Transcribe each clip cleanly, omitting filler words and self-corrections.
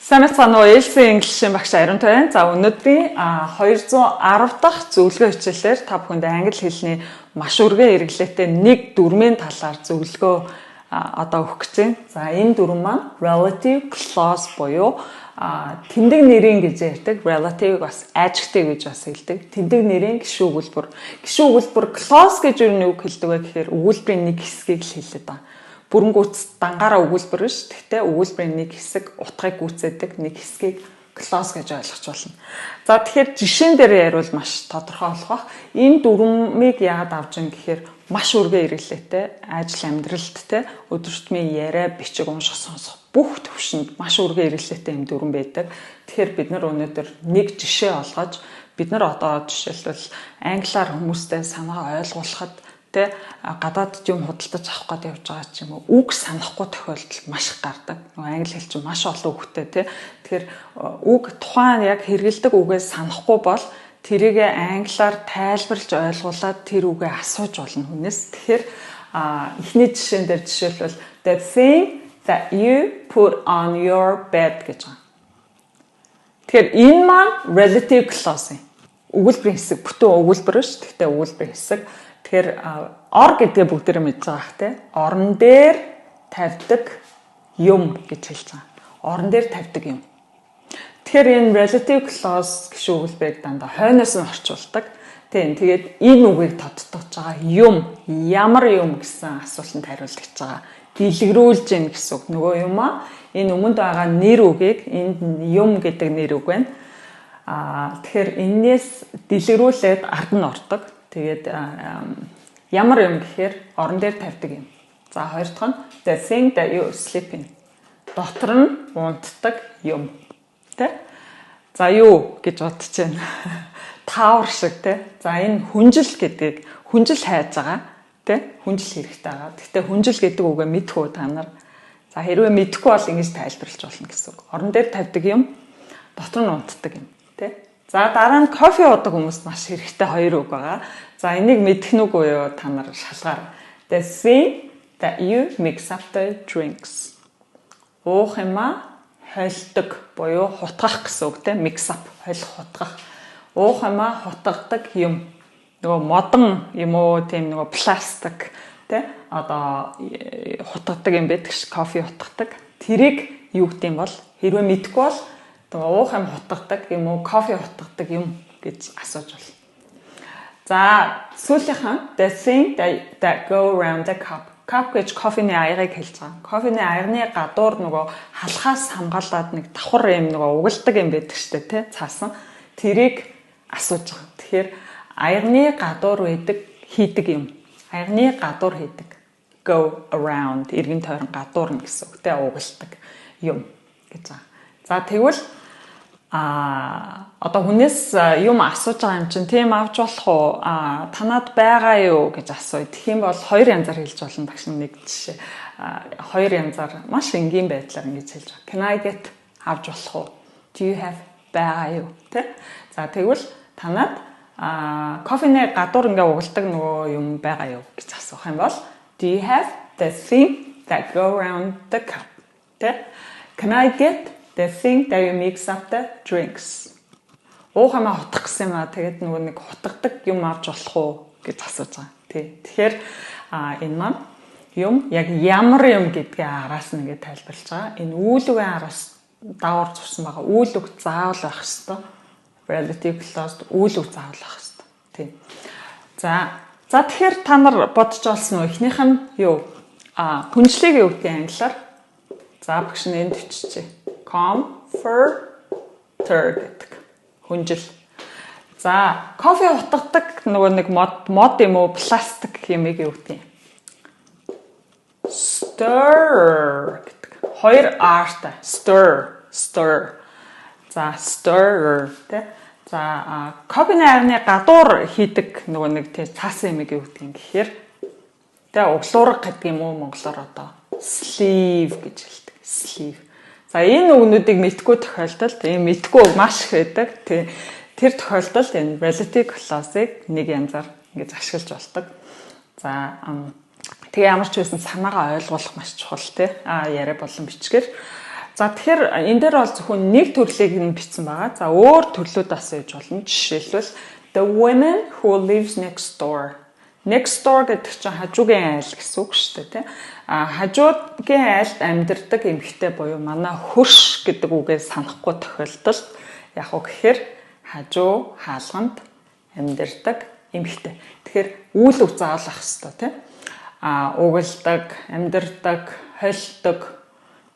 Сайн байцгаана уу? Элсэн English-ийн багш Ариунтай байна. За, өнөөдрийн 210 дахь зөвлөгөө хичээлээр та бүхэнд англи хэлний маш өргөн хэрэглээтэй нэг дүрмийн талаар зөвлөгөө одоо өгөх гэж байна. За, энэ дүрэм маань relative clause буюу тэмдэг нэрийн гэж ярьдаг. Relative бас adjective гэж бас хэлдэг. Тэмдэг нэрийн гишүүн өгүүлбэр. Гишүүн өгүүлбэр, clause гэж юу нэг хэлдэг вэ гэхээр өгүүлбэрийн нэг хэсгийг л хэлээд байгаа, бүрэн гүйц дангаараа өгүүлбэр биш. Гэхдээ өгүүлбэрийн нэг хэсэг, утгыг гүйцээдэг нэг хэсгийг clause гэж ойлгож байна. За, тэгэхээр жишээн дээр яриул маш тодорхой болох бах. Энэ дүрмийг яагаад авч ин гэхээр маш өргөн хэрэглээтэй, ажил амьдралд те, өдөр тутмын яриа, бичиг, унших, сонсох бүх төвшөнд маш өргөн хэрэглээтэй юм дүрэм байдаг. Тэгэхээр бид нар өнөөдөр нэг жишээ олгож, бид нар одоо жишээлбэл англиар хүмүүстэй санаа ойлгуулахад тэ, гадаадд юм худалдаж авах гээд явж байгаа ч юм уу, үг санахгүй тохиолдол маш их гардаг. Нөгөө англи хэл чинь маш олон үгтэй, тэ. Тэгэхээр үг тухайн яг хэрэглэдэг үгээ санахгүй бол тэрийг англиар тайлбарлаж ойлгуулад тэр үгээ асууж болно хүнээс. Тэгэхээр эхний жишээн дээр жишээлбэл "the thing that you put on your bed" гэж байгаа. Тэгэхээр энэ маань relative clause юм. Өгүүлбэрийн хэсэг, бүтэн өгүүлбэр биш. Гэхдээ өгүүлбэрийн хэсэг. Тэгэхээр ор гэдгээ бүгдээрээ мэдж байгаа бах те. Орон дээр тавьдаг юм гэж хэлж байгаа. Орон дээр тавьдаг юм. Тэгэхээр энэ relative clause гишүүн өгүүлбэрийг дандаа хойноос нь орчуулдаг. Тийм, тэгээд энэ үгийг тодтогч байгаа юм, ямар юм гэсэн асуултанд хариулж байгаа. Дэлгэрүүлж гин гэсэн үг. Нөгөө юм аа, энэ өмнөд байгаа нэр үгийг, энд юм гэдэг нэр үг байна. Тэгэхээр энээс дэлгэрүүлээд ард нь ордог. Тэгээд ямар юм гэхээр орон дээр тавьдаг юм. За, хоёр дахь нь the thing that you sleep in. Дотор нь унтдаг юм. Тэ? За, юу гэж бодож байна? Таавар шиг, тэ. За, энэ хүнжил гэдгийг, хүнжил хайж байгаа. Тэ? Хүнжил хэрэгтэй байгаа. Гэхдээ хүнжил гэдэг үгээ мэдэх үү та нар? За, хэрвээ мэдэхгүй бол ингэж тайлбарлаж болно гэсэн үг. Орон дээр тавьдаг юм, дотор нь унтдаг юм. Тэ? За, дараа нь кофе уудаг хүмүүст маш хэрэгтэй хоёр үг байгаа. За, энийг мэдэх нь үгүй юу, та нар шалгаар. The thing that you mix up the drinks. Уух юмаа холидог буюу хутгах гэсэн үг, те, mix up холих, хутгах. Уух юмаа хутгадаг юм. Нөгөө модон юм уу, тийм нөгөө пластик те, одоо хутгадаг юм байдаг ш, кофе хутгадаг. Тэрийг юу гэдэм бол, хэрвээ мэдэхгүй бол тэгээ уух юм хутгадаг юм уу, кофе хутгадаг юм гэж асууж байна. За, сүүлийнх нь the thing that go around the cup. Cup гэж кофений аягыг хэлж байгаа. Кофений аягны гадуур нөгөө халахаас хамгаалаад нэг давхар юм нөгөө угалдаг юм байдаг штэ, тий, цаасан. Тэрийг асууж байгаа. Тэгэхээр аягны гадуур байдаг, хийдэг юм. Аягны гадуур хийдэг. Go around, эргэн тойрон, гадуур нь гэсэн үг, тий, угалдаг юм гэж байгаа. За, тэгвэл одоо хүнээс юм асууж байгаа юм чинь тийм авч болох уу? Танад байгаа юу гэж асууя. Тэгэх юм бол хоёр янзаар хэлж болно, багш нэг жишээ. Хоёр янзаар маш энгийн байдлаар ингэж хэлж байгаа. Can I get, авч болох уу? Do you have, байгаа юу? Тэ? За, тэгвэл танад кофений гадуур ингээ угалдаг нөгөө юм байгаа юу гэж асуух юм бол "Do you have the thing that go around the cup?" Тэ? Can I get the thing that you mix up the drinks? Уух юмаа хутгах гэсэн юм аа. Тэгээд нөгөө нэг хутгадаг юм авч болох уу гэж асууж байгаа. Тий. Тэгэхээр энэ маань юм яг ямар юм гэдгээ араас нь ингээд тайлбарлаж байгаа. Энэ үйл үгийн араас дагавар зурсан байгаа. Үйл үг заавал байх ёстой. Relative clause үйл үг заавал байх ёстой. Тий. За, тэгэхээр та нар бодож олсон уу? Эхнийх нь юу? Хүнжлийг юу гэдгийг англиар? За, багш нь энд өччихье. Comforter гэдэг. Хүнжил. За, кофе хутгадаг нөгөө нэг мод мод юм уу, пластик юмыг юу гэдэг юм? Stir гэдэг. Хоёр R-тай. Stir, stir. За, stirrer, тэ. За, кофений аягны гадуур хийдэг нөгөө нэг тий цаасан юмыг юу гэдэг юм гэхээр тэ, углуурга гэдэг юм уу монголоор, одоо sleeve гэж хэлдэг. Sleeve. За, энэ үгнүүдийг мэдгүй тохиолдолд, ийм мэдгүй үг маш их байдаг. Тий. Тэр тохиолдолд энэ relative clause-ыг нэг янзаар ингэж ашиглаж болдог. За, тэгээ ямар ч байсан санаагаа ойлгуулах маш чухал, тий. Яриа болон бичгээр. За, тэгэхээр энэ дээр бол зөвхөн нэг төрлийг нь бичсэн байгаа. За, өөр төрлүүд бас ээж болно. Жишээлбэл, the woman who lives next door. Next door гэдэг чинь хажуугийн айл гэсэн үг шүү дээ, тий. А хажуугийн айлд амьдардаг эмэгтэй буюу манай хөрш гэдэг үгээ санахгүй тохиолдолд яг уу гэхээр хажуу хаалганд амьдардаг эмэгтэй. Тэгэхээр үйл үг заавал ах хэвээр, тий. А угалдаг, амьдардаг, холдог,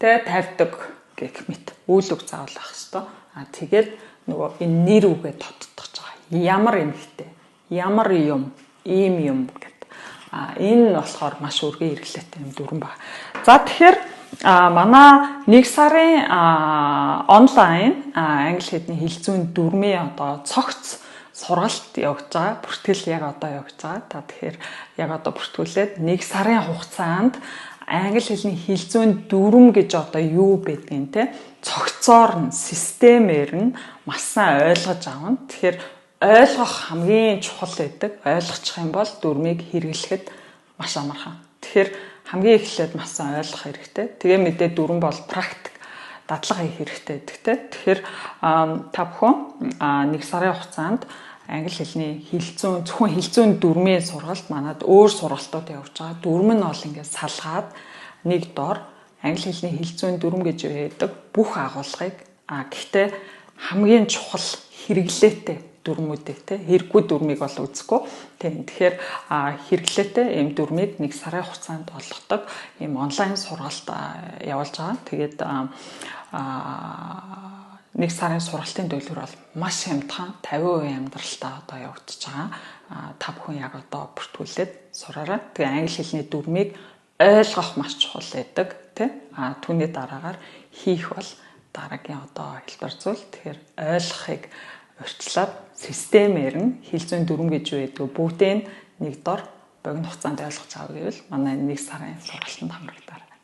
тэ, тавьдаг гэх мэт үйл үг заавал ах хэвээр. А тэгээд нөгөө энэ нэр үгээ тодтогч байгаа. Ямар эмэгтэй, ямар юм, ийм юм гэд. А энэ нь болохоор маш өргөн хэрэглээтэй юм дүрэм байна. За, тэгэхээр манай 1 сарын онлайн англи хэлний хэл зүйн дүрмийн одоо цогц сургалт явагдаж байгаа. Бүртгэл яг одоо явагдаж байгаа. Та тэгэхээр яг одоо бүртгүүлээд 1 сарын хугацаанд англи хэлний хэл зүйн дүрэм гэж одоо юу байдгийг те цогцоор нь, системээр нь маш сайн ойлгож авна. Тэгэхээр ойлгох хамгийн чухал байдаг. Ойлгочих юм бол дүрмийг хэрэглэхэд маш амархан. Тэгэхээр хамгийн эхлээд маш сайн ойлгох хэрэгтэй. Тэгээ мэдээ дүрэм бол практик, дадлага хийх хэрэгтэй гэдэг те. Тэгэхээр та бүхэн 1 сарын хугацаанд англи хэлний хэл зүйн, зөвхөн хэл зүйн дүрмийн сургалт, манад өөр сургалтууд явж байгаа. Дүрэм нь бол ингээд салгаад нэг дор англи хэлний хэл зүйн дүрэм гэж байдаг бүх агуулгыг, гэхдээ хамгийн чухал хэрэглээтэй дүрмүүдийг те, хэрэггүй дүрмийг бол үзэхгүй. Тийм, тэгэхээр хэрэглээтэй ийм дүрмийг 1 сарын хугацаанд олгодог ийм онлайн сургалт явуулж байгаа. Тэгээд 1 сарын сургалтын төлбөр бол маш хямдхан, 50% хямдралтай одоо явагдаж байгаа. Та бүхэн яг одоо бүртгүүлээд сураарай. Тэгээ англи хэлний дүрмийг ойлгох маш чухал байдаг, тий. А түүний дараагаар хийх бол дараагийн одоо хэлбэр зүйл. Тэгэхээр ойлгохыг урьдчилаад системээр нь хэл зүйн дүрэм гэж юу байдгүй бүгдийг нэг дор богино хугацаанд ойлгож авах гэвэл манай 1 сарын сургалтанд хамрагдаарай.